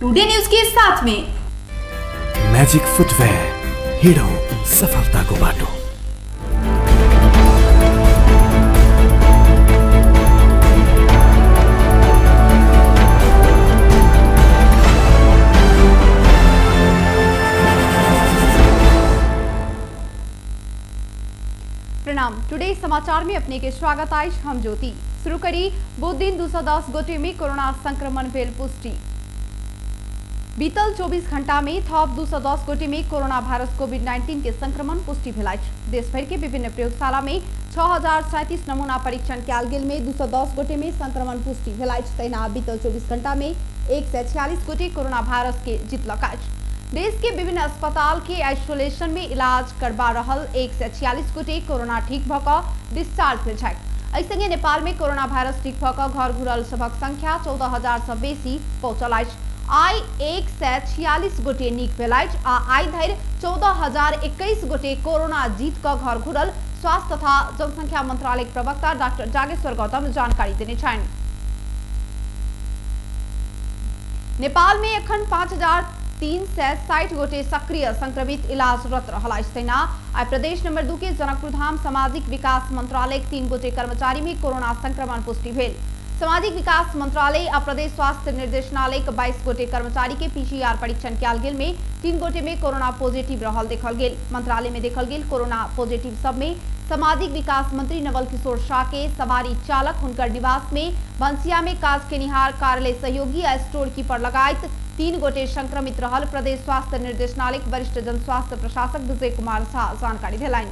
Today news के साथ में। म्याजिक फुटवेयर, हिँडौँ सफलताको बाटो। प्रणाम, टुडे समाचार में अपने के स्वागत आइश, हम ज्योति। शुरू करी बुध दिन 210 गोटे में कोरोना संक्रमण भेल पुष्टि। बीतल 24 घंटा में थप 210 गोटे में कोरोना वायरस कोविड-19 के संक्रमण पुष्टि भेल अछि। देशभर के विभिन्न प्रयोगशाला में 6037 नमूना परीक्षण कयल गेल में 210 गोटे में संक्रमण पुष्टि भेल अछि। तहिना बीतल 24 घंटा में 146 गोटे कोरोना वायरस के जीतलक अछि। देश के विभिन्न अस्पताल के आइसोलेशन में इलाज करबा रहल 146 गोटे कोरोना ठीक भऽ कऽ डिस्चार्ज भेल छथि। एहि संगे नेपाल में कोरोना वायरस ठीक भऽ कऽ घर घुरल सभक संख्या 14,000 सँ बेसी पहुंचल अछि। आइ 146 गोटे नीक भेल अछि आ आइ धरि 14,021 गोटे कोरोना जीत कऽ घर घुरल स्वास्थ्य तथा जनसंख्या मंत्रालय के प्रवक्ता डॉक्टर जागेश्वर गौतम जानकारी देने छनि। नेपाल में एखन 5360 गोटे सक्रिय संक्रमित इलाजरत रहल अछि। तहिना आइ प्रदेश नंबर 2 के जनकपुरधाम सामाजिक विकास मंत्रालय के 3 गोटे कर्मचारी में कोरोना संक्रमण पुष्टि भेल। सामाजिक विकास मंत्रालय आ प्रदेश स्वास्थ्य निर्देशनालय के 22 गोटे कर्मचारी के पीसीआर परीक्षण कयल गेल में 3 गोटे में कोरोना पॉजिटिव रहल देखल गेल। मंत्रालय में देखल गेल कोरोना पॉजिटिव सब में सामाजिक विकास मंत्री नवल किशोर शाह के सवारी चालक, हुनकर निवास में भंसिया में काज केनिहार कार्यालय सहयोगी आ स्टोर कीपर लगायत 3 गोटे संक्रमित रहल प्रदेश स्वास्थ्य निर्देशनालय के वरिष्ठ जन स्वास्थ्य प्रशासक विजय कुमार झा जानकारी देलनि।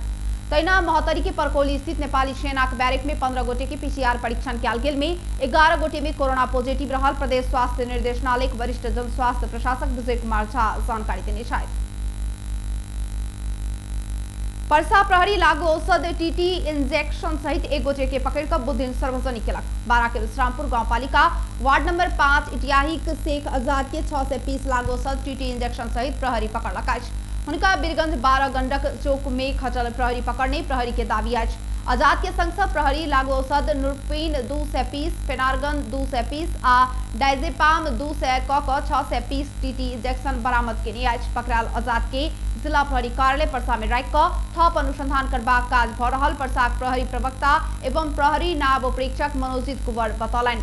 तहिना महोत्तरी के परकोली स्थित नेपाली सेना के बैरक में 15 गोटे के पीसीआर परीक्षण कयल गेल में 11 गोटे में कोरोना पॉजिटिव रहल प्रदेश स्वास्थ्य निर्देशनालय के वरिष्ठ जन स्वास्थ्य प्रशासक विजय कुमार झा जानकारी देने छथि। परसा प्रहरी लागू औषध टीटी इंजेक्शन सहित एक गोटे के पकड़ कऽ बुधदिन सार्वजनिक केलक। बारा के विश्रामपुर गांवपालिका वार्ड नंबर 5 इटियाहीक शेख आजाद के 6 पीस लागू औषध टीटी इंजेक्शन सहित प्रहरी पकड़लक अछि। हुनका बीरगंज 12 गंडक चौक में खचल प्रहरी पकड़ने प्रहरी के दावी अछि। आजाद के संग सँ प्रहरी लागू औषध नुरपिन 200 पीस, पेनारगन 200 पीस आ डाइजेपाम 200 क 600 पीस टीटी इंजेक्शन बरामद केने अछि। पकड़ायल आजाद के जिला प्रहरी कार्यालय परसा में राखि कऽ थप अनुसंधान करबाक काज भऽ रहल परसाक प्रहरी प्रवक्ता एवं प्रहरी नायब प्रेक्षक मनोजित कुंवर बतौलनि।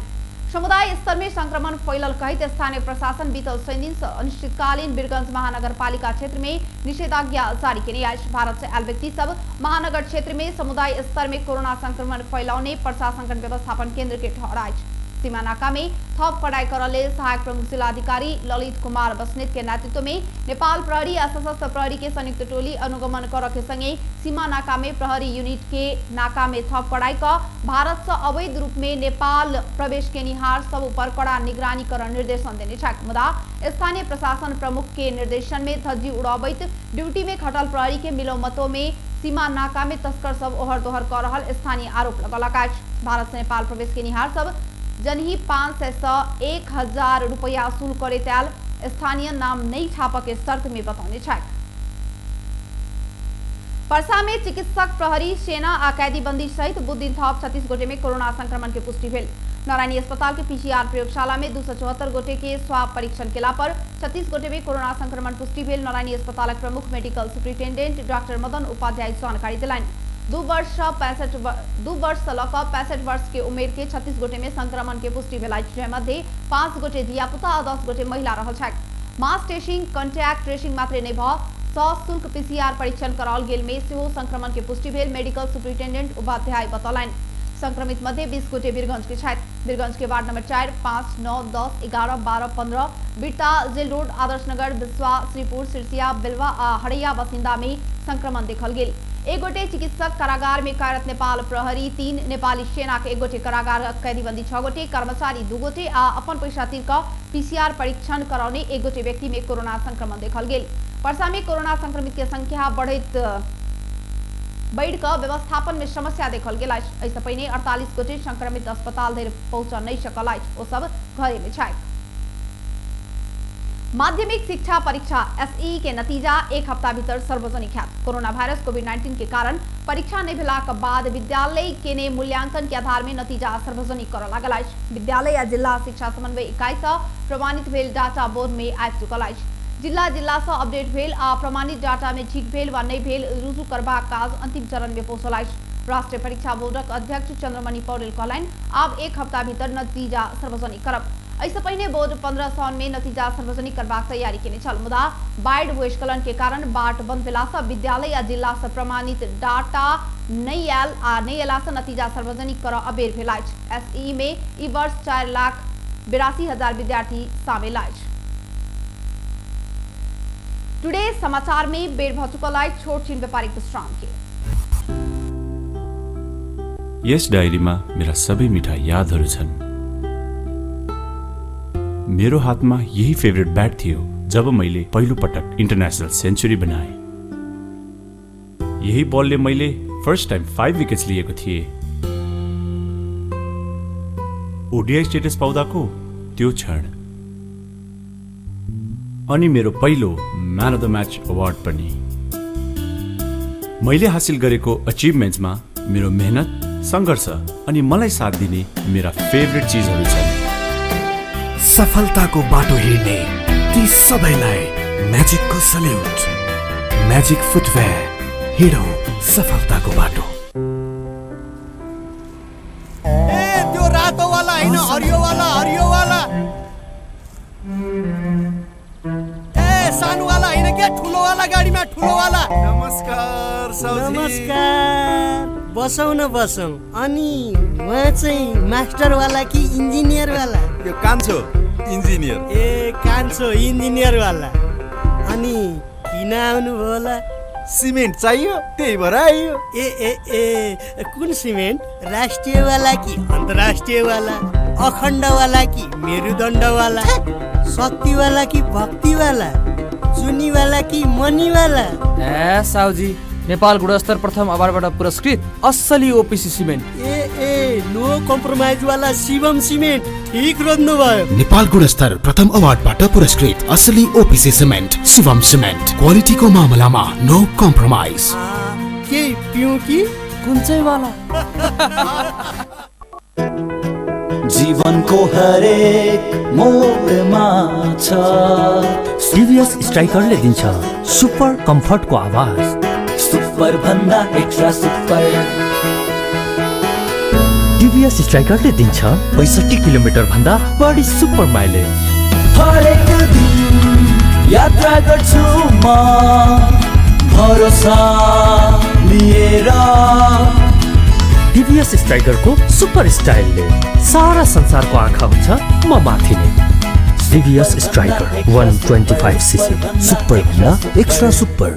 समुदाय स्तर में संक्रमण फैलल कहैत स्थानीय प्रशासन बीतल शनि दिन सँ अनिश्चितकालीन बीरगंज महानगरपालिका क्षेत्र में निषेधाज्ञा जारी केने अछि। भारत से आयल व्यक्ति सब महानगर क्षेत्र में समुदाय स्तर में कोरोना संक्रमण फैलाउने परसा संकट व्यवस्थापन केंद्र के ठहर अछि। सीमा नाका में थप कड़ाई करऽ लेल सहायक प्रमुख जिलाधिकारी ललित कुमार बस्नेत के नेतृत्व में नेपाल प्रहरी आ सशस्त्र प्रहरी के संयुक्त टोली अनुगमन करऽ के संगे सीमा नाका में प्रहरी यूनिट के नाका में थप कड़ाई कऽ भारत से अवैध रूप में नेपाल प्रवेश केनिहार सब ऊपर कड़ा निगरानी करऽ निर्देशन देने छथि। मुदा स्थानीय प्रशासन प्रमुख के निर्देशन में धज्जी उड़बैत ड्यूटी में खटल प्रहरी के मिलोमतो में सीमा नाका में तस्कर सब ओहर दोहर कऽ रहल स्थानीय आरोप लगौलक अछि। भारत से नेपाल प्रवेश केनिहार सब जनही 500 से 1000 रुपया वसूल करैत आयल स्थानीय नाम नहीं छापऽ के शर्त में बतौने छथि। परसा में चिकित्सक, प्रहरी, सेना आ कैदीबंदी सहित बुध दिन थप 36 गोटे में कोरोना संक्रमण के पुष्टि भेल। नारायणी अस्पताल के पीसीआर प्रयोगशाला में 274 गोटे के स्वाब परीक्षण केला पर 36 गोटे में कोरोना संक्रमण पुष्टि भेल। नारायणी अस्पतालक प्रमुख medical superintendent doctor Madan Upadhyay जानकारी देलनि। 2 वर्ष से लऽ कऽ 65 वर्ष के उमेर के 36 गोटे में संक्रमण के पुष्टि भेल अछि, जाहि मध्य 5 गोटे धियापुता आ 10 गोटे महिला रहल छथि। मास टेस्टिंग, कॉन्टैक्ट ट्रेसिंग मात्रे नहि भऽ सशुल्क पीसीआर परीक्षण कराओल गेल में सेहो संक्रमण के पुष्टि भेल मेडिकल सुपरिटेंडेंट उपाध्याय बतौलनि। संक्रमित मध्य 20 गोटे बीरगंज के छथि। बीरगंज के ward number 4, 5, 9, 10, 11, 12, 15, बिरता, jail road, Adarsh Nagar, Biswa, Shripur, Sirsiya, Belwa आ हरैया बसिंदा में संक्रमण देखल गेल। एक गोटे चिकित्सक कारागार में कार्यरत नेपाल प्रहरी 3, नेपाली सेना के 1 गोटे कारागार कैदीबंदी 6 गोटे, कर्मचारी 2 गोटे आ अपन पैसा तिर कऽ पीसीआर परीक्षण करौने 1 गोटे व्यक्ति में कोरोना संक्रमण देखल गेल। परसा में कोरोना संक्रमित के संख्या बढ़ि कऽ व्यवस्थापन में समस्या देखल गेल अछि। एहिसँ पहिने 48 गोटे संक्रमित अस्पताल धरि पहुंच नहीं सकल अछि, ओ सब घरे में छथि। माध्यमिक शिक्षा परीक्षा एसई के नतीजा एक हफ्ता भीतर सार्वजनिक हैत। कोरोना वायरस कोविड-19 के कारण परीक्षा नहीं भेलाक बाद विद्यालय के ने मूल्यांकन के आधार में नतीजा सार्वजनिक करऽ लागल अछि। विद्यालय या जिला शिक्षा समन्वय इकाई से प्रमाणित भेल डाटा बोर्ड में आबि चुकल अछि। जिला जिला से अपडेट भेल आ प्रमाणित डाटा में ठीक भेल वा नहीं भेल रुजू करबाक काज अंतिम चरण में पहुंचल अछि। राष्ट्रीय परीक्षा बोर्डक अध्यक्ष चंद्रमणि पौडेल कहलनि, आब एक हफ्ता भीतर नतीजा सार्वजनिक करब। एहिसँ पहिने बोर्ड 15 साउन में नतीजा सार्वजनिक करबाक तैयारी केने छल, मुदा बाढ़ि भूस्खलन के कारण बाट बंद भेलासँ विद्यालय आ जिला से प्रमाणित डाटा नहि आयल आ नहि अयलासँ नतीजा सार्वजनिक करऽ अबेर भेल अछि। एसई में ई वर्ष 4,82,000 विद्यार्थी शामिल अछि। टुडे समाचार में बेर भऽ चुकल अछि छोट छिन व्यापारिक विश्राम के। यस डायरीमा मेरा सबै मिठा यादहरू छन्। मेरो हातमा यही फेभरेट ब्याट थियो जब मैले पहिलो पटक इन्टरनेसनल सेन्चुरी बनाएँ। यही बलले मैले फर्स्ट टाइम 5 विकेट्स लिएको थिएँ। ओडिआई स्टेटस पाउँदाको त्यो क्षण अनि मेरो पहिलो man of the match award पनि। मैले हासिल गरेको अचिभमेन्ट्समा मेरो मेहनत, सङ्घर्ष अनि मलाई साथ दिने मेरा फेभरेट चिजहरू छन्। सफलताको बाटो हिँड्ने ती सबैलाई म्याजिकको सल्युट। म्याजिक फुटवेयर, हिँडौँ सफलताको बाटो। ए त्यो रातो वाला हैन, हरियो वाला, हरियो वाला। ए सानो वाला हैन के, ठुलो वाला गाडीमा, ठुलो वाला। नमस्कार साउजी। नमस्कार, बसौँ न बसौँ। अनि उहाँ चाहिँ मास्टर वाला कि इन्जिनियर वाला? यो कान्छो इन्जिनियर। ए कान्छो इन्जिनियर वाला। अनि किन आउनुभयो होला? सिमेन्ट चाहियो, त्यही भएर आइयो। ए ए ए कुन सिमेन्ट? राष्ट्रिय वाला कि अन्तर्राष्ट्रिय वाला? अखण्ड वाला कि मेरुदण्ड वाला? शक्ति वाला कि भक्ति वाला? चुनी वाला कि मनी वाला? ए साउजी, नेपाल गुणस्तर प्रथम अवार्डबाट पुरस्कृत असली ओपिसी सिमेन्ट। ए ए नो कम्प्रोमाइज वाला शिवम सिमेन्ट, ठिक रोज्नु भयो। नेपाल गुणस्तर प्रथम अवार्डबाट पुरस्कृत असली ओपिसी सिमेन्ट शिवम सिमेन्ट, क्वालिटीको मामलामा नो कम्प्रोमाइज। के पिउँ कि कुन चाहिँ वाला? जीवनको हरेक मोडमा छ टिभीएस स्ट्राइकरले दिन्छ सुपर कम्फर्टको आवाज, सुपर भन्दा एक्स्ट्रा सुपर। टिभीएस स्ट्राइकरले दिन्छ 65 किलोमिटर भन्दा बढी सुपर माइलेज। हरेक दिन यात्रा गर्छु म भरोसा लिएर। टिभीएस स्ट्राइकरको सुपर स्टाइलले सारा संसारको आँखा हुन्छ म माथि नै। टिभीएस स्ट्राइकर 125 सीसी, सुपर भन्दा एक्स्ट्रा सुपर।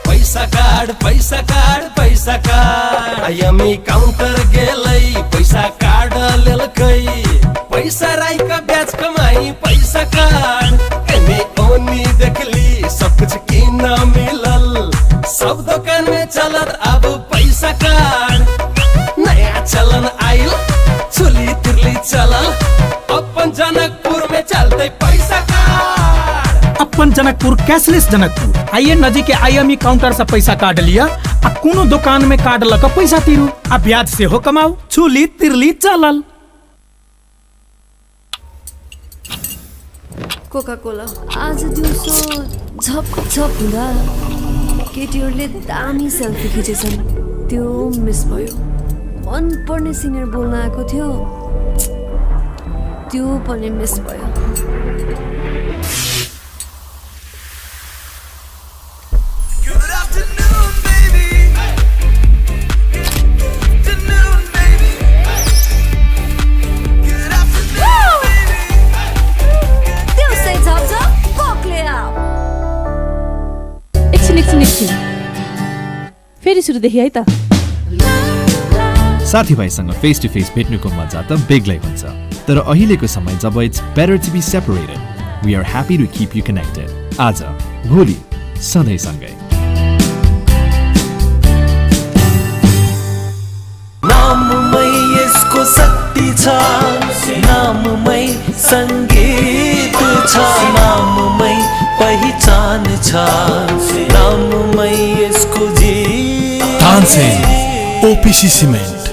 पैसा कार्ड, पैसा कार्ड, पैसा कार्ड। आईएमई काउंटर गेलै, पैसा कार्ड लेलकै। पैसा राई का ब्याज कमाई, पैसा कार्ड। एने ओनी देखली सब कुछ किन मिलल, सब दुकान में चलत अब पैसा कार्ड। नया चलन आइल, चुली तिरली चलल, अपन जनकपुर में चलते पैसा कार्ड। अपन जनकपुर कैशलेस जनकपुर। आइए नजीक के आईएमई काउंटर से पैसा कार्ड लिया आ कोनो दुकान में कार्ड लग पैसा तीरू आ ब्याज से हो कमाऊ। चुली तिरली चलल। कोका कोला आज दिउँसो झप झप हुँदा केटीहरूले दामी सेल्फी खिचेछन्, त्यो मिस भयो। मनपर्ने सिनियर बोल्न आएको थियो, त्यो पनि मिस भयो। एकछिन एकछिन एकछिन, फेरि सुरुदेखि है त। साथीभाइसँग फेस टु फेस भेट्नुको मजा त बेग्लै हुन्छ, तर अहिलेको समय जब it's better to be separated, we are happy to keep you connected. आज भोलि सधैँ सँगै। नाममै यसको शक्ति छ, नाममै सङ्गीत छ, नाममै पहिचान छ, नाममै यसको जीत। Tansen OPC cement.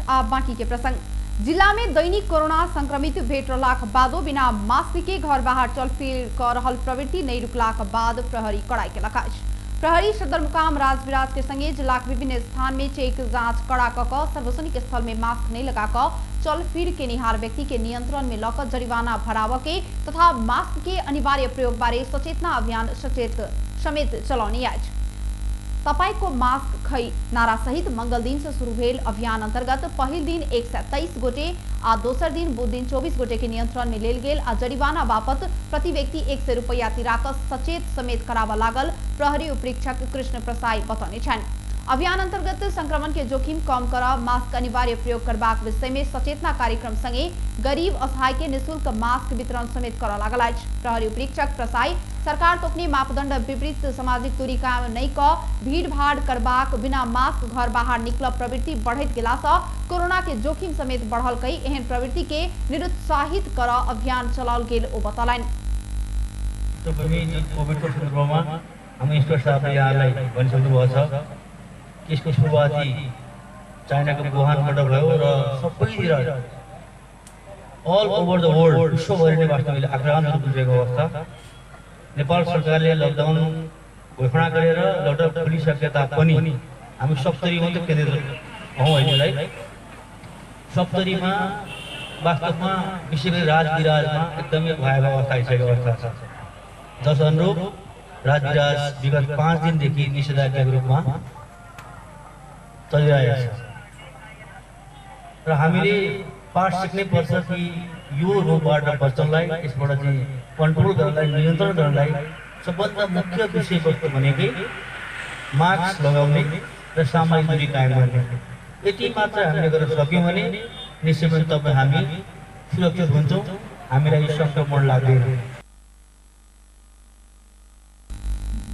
आप बाकी के प्रसंग। जिला में दैनिक कोरोना संक्रमित भेट रहलाक बादो बिना मास्क के घर बाहर चलफिर क रहल प्रवृत्ति नहीं रुकलाक बाद प्रहरी कड़ाई केलक अछि। प्रहरी सदरमुकाम राजविराज के संगे जिलाक विभिन्न स्थान में चेक जांच कड़ा क सार्वजनिक स्थल में मास्क नहीं लगा क चलफिर केनिहार व्यक्ति के नियंत्रण में लक जरिवाना भराव के तथा मास्क के अनिवार्य प्रयोग बारे सचेतना अभियान सचेत समेत चलौने अछि। तपाईको मास्क खै नारा सहित मंगल दिन से शुरू भेल अभियान अंतर्गत पहिल दिन 123 गोटे आ दोसर दिन बुध दिन 24 गोटे के नियंत्रण में लेल गेल आ जरिवाना बापत प्रति व्यक्ति 100 रुपया तिराक सचेत समेत कराबऽ लागल प्रहरी उपरीक्षक कृष्ण प्रसाई बतौने छनि। अभियान अंतर्गत संक्रमण के जोखिम कम कर मास्क अनिवार्य प्रयोग करबाक विषय में सचेतना कार्यक्रम संगे गरीब असहाय के निःशुल्क मास्क वितरण समेत करऽ लागल अछि। प्रहरी उपरीक्षक प्रसाई सरकार तोकने मापदंड विपरीत सामाजिक दूरी कायम नहीं क भीड़ भाड़ करबाक बिना मास्क घर बाहर निकलब प्रवृत्ति बढ़ैत गेला कोरोना के जोखिम समेत बढ़ल कई एहन प्रवृत्ति के निरुत्साहित कर अभियान चलाओल गेल ओ बतौलनि। कोभिडको सन्दर्भमा हाम्रो इन्सपेक्टर साहबले यहाँलाई भनिसक्नु भएको छ कि यसको सुरुवाती चाइनाको वुहानबाट भयो र सबैतिर अल ओभर the world विश्वभरि नै वास्तवमा आक्रान्त रूपमा अवस्था। नेपाल सरकारले लकडाउन घोषणा गरेर लकडाउन खोलिसके तापनि हामी सप्तरी मात्रै केन्द्रित हौँ अहिलेलाई। सप्तरीमा वास्तवमा विशेष गरी राजविराजमा एकदमै भयावह अवस्था आइसकेको अवस्था छ, जस अनुरूप राजविराज विगत 5 दिनदेखि निषेधाज्ञाको रूपमा चलिरहेको छ र हामीले पाठ सिक्नै पर्छ कि यो रोगबाट बच्नलाई, यसबाट चाहिँ कन्ट्रोल गर्नलाई, नियन्त्रण गर्नलाई सबभन्दा मुख्य विषयवस्तु भनेकै मास्क लगाउने र सामाजिक दूरी कायम गर्ने। यति मात्र हामीले गर्न सक्यौँ भने निश्चय पनि तपाईँ हामी सुरक्षित हुन्छौँ, हामीलाई सङ्क्रमण लाग्दैन।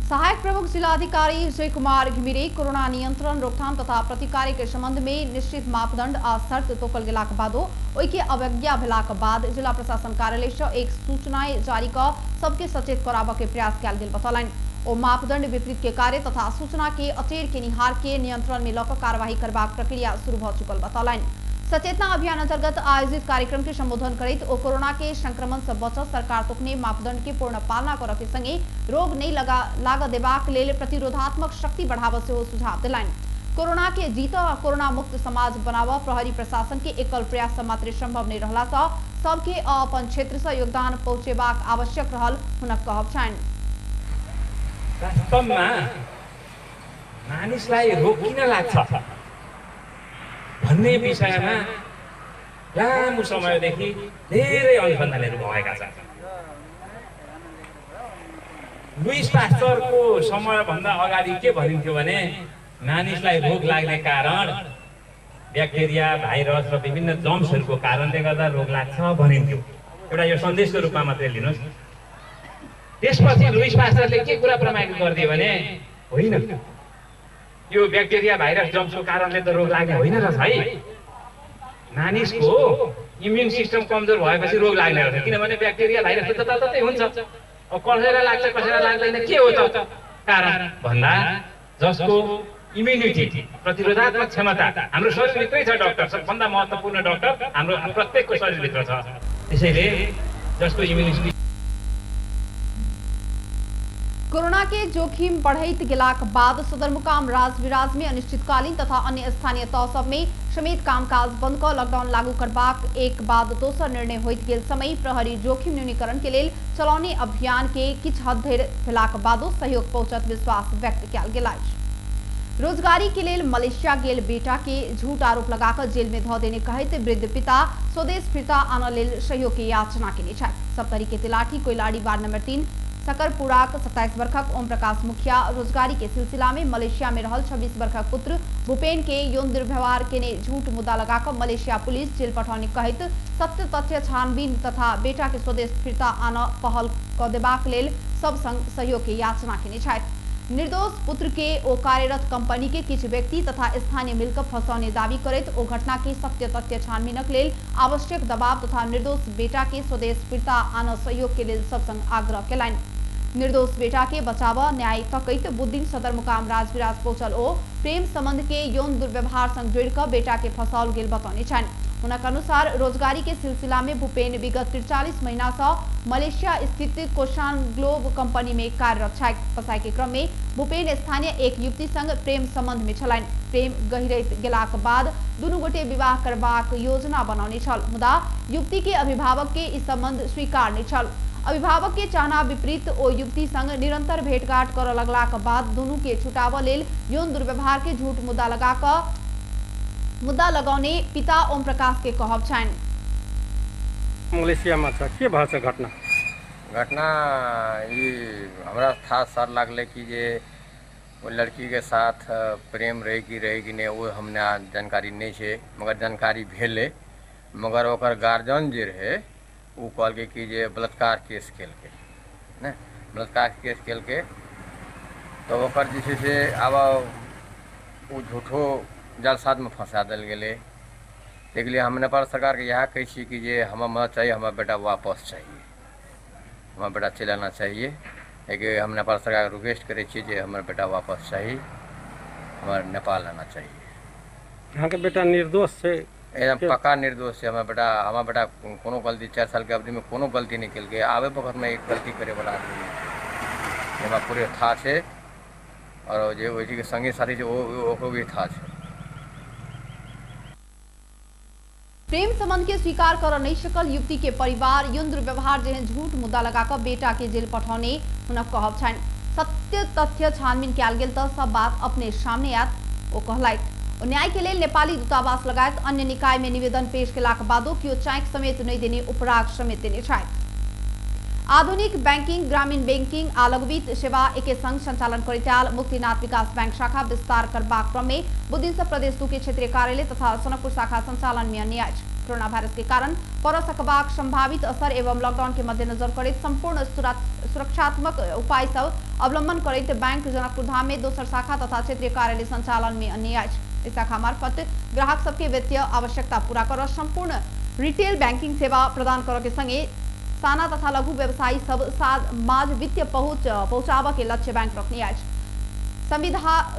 सहायक प्रमुख जिलाधिकारी विजय कुमार घिमिरे कोरोना नियंत्रण रोकथाम तथा प्रतिकार के संबंध में निश्चित मापदंड आ शर्त तोकल गेलाक बादो ओहि अवज्ञा भेलाक बाद जिला प्रशासन कार्यालय से एक सूचना जारी क सबके सचेत कराबऽ के प्रयास कयल गेल बतौलनि। ओ मापदंड विपरीत के कार्य तथा सूचना के अचेर केनिहार के नियंत्रण में लऽ कऽ कार्यवाही करबाक प्रक्रिया शुरू भऽ चुकल बतौलनि। सचेतना अभियान अंतर्गत आयोजित कार्यक्रम के संबोधन करैत ओ कोरोना के संक्रमण से बचत सरकार तोकने मापदंड के पूर्ण पालना करऽ के संगे रोग नहीं लागऽ देबाक लेल प्रतिरोधात्मक शक्ति बढ़ाबऽ सेहो सुझाव देलनि। कोरोना के जीत आ कोरोना मुक्त समाज बनाबऽ प्रहरी प्रशासन के एकल प्रयास से मात्र संभव नहीं रहला सँ सबके अपन क्षेत्र से योगदान पहुँचेबाक आवश्यक रहल हुनक कहब छनि। वास्तवमा मानिसलाई रोग किन लाग्छ भन्ने विषयमा लामो समयदेखि धेरै अनुसन्धानहरू भएका छन्। लुइस पास्चरको समयभन्दा अगाडि के भनिन्थ्यो भने मानिसलाई रोग लाग्ने कारण ब्याक्टेरिया, भाइरस र विभिन्न जम्सहरूको कारणले गर्दा रोग लाग्छ भनिन्थ्यो। एउटा यो सन्देशको रूपमा मात्रै लिनुहोस्। त्यसपछि लुइस पास्चरले के कुरा प्रमाणित गरिदियो भने होइन, यो ब्याक्टेरिया, भाइरस, जम्सको कारणले त रोग लाग्ने होइन रहेछ है, मानिसको इम्युन सिस्टम कमजोर भएपछि रोग लाग्ने रहेछ। किनभने ब्याक्टेरिया, भाइरस त जताततै हुन्छ, अब कसैलाई लाग्छ कसैलाई लाग्दैन, के हो त कारण भन्दा जसको इम्युनिटी, प्रतिरोधात्मक क्षमता हाम्रो शरीरभित्रै छ। डक्टर, सबभन्दा महत्त्वपूर्ण डक्टर हाम्रो प्रत्येकको शरीरभित्र छ। त्यसैले जसको इम्युनिटी कोरोना के जोखिम बढ़ैत गेलाक बाद सदरमुकाम राजविराज में अनिश्चितकालीन तथा अन्य स्थानीय तह सब में समेत कामकाज बंद क लॉकडाउन लागू करबाक एक बाद दोसर निर्णय होइत गेल समय प्रहरी जोखिम न्यूनीकरण के लेल चलौने अभियान के किछु हद धरि भेलाक बादो सहयोग पहुंचत विश्वास व्यक्त कयल गेल अछि। रोजगारी के लेल मलेशिया गेल बेटा के झूठ आरोप लगाकर जेल में धऽ देने कहैत वृद्ध पिता स्वदेश फिर्ता आनऽ लेल सहयोग के याचना केने छथि। सप्तरी के तिलाठी कोइलाड़ी वार्ड नंबर 3 सकरपुराक 27 वर्षक ओम प्रकाश मुखिया रोजगारी के सिलसिला में मलेशिया में रहल 26 वर्षक पुत्र भूपेन के यौन दुर्व्यवहार केने झूठ मुद्दा लगाकर मलेशिया पुलिस जेल पठौने कहैत सत्य तथ्य छानबीन तथा बेटा के स्वदेश फिर्ता आनऽ पहल क देबाक लेल सब संग सहयोग के याचना केने छथि। निर्दोष पुत्र के ओ कार्यरत कंपनी के किछु व्यक्ति तथा स्थानीय मिलकर फंसौने दावी करैत ओ घटना के सत्य तथ्य छानबीनक लेल आवश्यक दबाव तथा निर्दोष बेटा के स्वदेश फिर्ता आन सहयोग के लेल सब संग आग्रह केलनि। निर्दोष बेटा के बचाव न्याय तकैत बुधदिन सदरमुकाम राजविराज पहुंचल ओ प्रेम संबंध के यौन दुर्व्यवहार संग जोड़िकऽ बेटा के फंसाओल गेल बतौने छनि। हुनक अनुसार रोजगारी के सिलसिला में भूपेन विगत 43 महीना से मलेशिया स्थित कोशान ग्लोब कंपनी में कार्यरत छथि। फसाई के क्रम में भूपेन स्थानीय एक युवती संग प्रेम संबंध में छलनि। प्रेम गहिरैत गेलाक बाद दुनू गोटे विवाह करबाक योजना बनौने छल, मुदा युवती के अभिभावक के ई संबंध स्वीकार नहि छल। अभिभावक के चाहना विपरीत ओ युवती संग निरंतर भेंटघाट करऽ लगलाक बाद दुनू के छुटाबऽ लेल यौन दुर्व्यवहार के झूठ मुद्दा लगौने पिता ओम प्रकाश के कहब छनि। मलेशियामा छ के भएछ घटना? घटना ई हमरा थाह सर लागलै कि जे ओ लड़की के साथ प्रेम रहे कि नहि ओ हमरा जानकारी नहि छै, मगर जानकारी भेलै। मगर ओकर गार्जियन जे रहै ओ कहलकै कि जे बलात्कार केस केलकै ने, बलात्कार केस केलकै तऽ ओकर जे छै से आब ओ झूठो जालसाजमे फंसा देल गेलै। ताहिके लिए हम नेपाल सरकारके इएह कहै छी कि जे हमरा मदद चाही, हमर बेटा वापस चाहिए, हमर बेटा चलि आना चाहिए। एहिके हम नेपाल सरकारके रिक्वेस्ट करै छी जे हमर बेटा वापस चाही, हमर नेपाल आना चाहिए। अहाँके बेटा निर्दोष छै? एकदम पक्का निर्दोष छै हमर बेटा। हमर बेटा कोनो गलती 4 सालके अवधिमे कोनो गलती नहि केलकै। आबै वक्तमे एक गलती करैवला आदमी नहि छै, हमरा पूरे थाह छै। आओर जे ओहिके संगी साथी छै ओकरो भी थाह छै। प्रेम संबंध के स्वीकार कर नहीं सकल युवती के परिवार यौन दुर्व्यवहार जेहन झूठ मुद्दा लगाकर बेटा के जेल पठौने हुनक कहब छनि। सत्य तथ्य छानबीन कयल गेल तऽ सब बात अपने सामने आयत ओ कहलथि। ओ न्याय के लेल नेपाली दूतावास लगायत अन्य निकाय में निवेदन पेश केलाक बादो केओ चाँकि समेत नहि देने उपराग समेत देने छथि। आधुनिक बैंकिंग, ग्रामीण बैंकिंग आ लघुवित्त सेवा एके संग संचालन करैत आयल मुक्तिनाथ विकास बैंक शाखा विस्तार करबाक क्रम में बुधदिन से प्रदेश 2 के क्षेत्रीय कार्यालय तथा सोनकपुर शाखा संचालन में अन्य अछि। कोरोना वायरस के कारण पड़ सकबाक संभावित असर एवं लॉकडाउन के मद्देनजर करैत संपूर्ण सुरक्षात्मक उपाय सब अवलंबन करैत बैंक जनकपुर धाम में दोसर शाखा तथा क्षेत्रीय कार्यालय संचालन में अन्य अछि। शाखा मार्फत ग्राहक सबके वित्तीय आवश्यकता पूरा कर संपूर्ण रिटेल बैंकिंग सेवा प्रदान कर के संगे साना तथा लघु व्यवसायी सब माझ वित्तीय पहुंचाबऽ के लक्ष्य बैंक रखने अछि।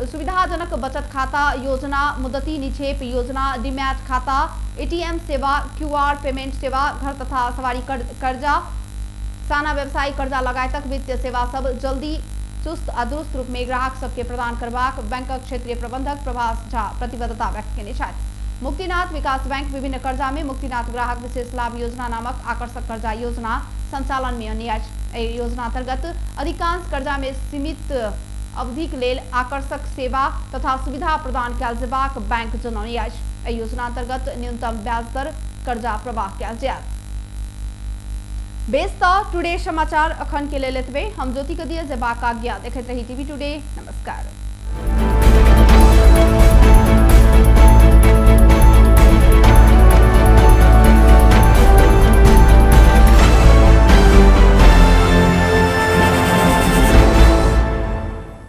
सुविधाजनक बचत खाता योजना, मुदती निक्षेप योजना, डीमैट खाता, एटीएम सेवा, क्यूआर पेमेंट सेवा, घर तथा सवारी कर्जा, साना व्यवसायी कर्जा लगायतक वित्तीय सेवा सब जल्दी चुस्त आ दुरुस्त रूप में ग्राहक सबके प्रदान करबाक बैंकक क्षेत्रीय प्रबंधक प्रभास झा प्रतिबद्धता व्यक्त केने छथि। मुक्तिनाथ विकास बैंक विभिन्न कर्जा में मुक्तिनाथ ग्राहक विशेष लाभ योजना नामक आकर्षक कर्जा योजना संचालन में अन्य अछि। एहि योजना अंतर्गत अधिकांश कर्जा में सीमित अवधिक लेल आकर्षक सेवा तथा सुविधा प्रदान कयल जेबाक बैंक जनौने अछि। एहि योजना अंतर्गत न्यूनतम ब्याज दर कर्जा प्रवाह कयल जायत। बेस त टुडे समाचार अखन के लेल एतबे। हम ज्योति के दिए जेबाक आज्ञा। देखैत रही टीवी टुडे। नमस्कार।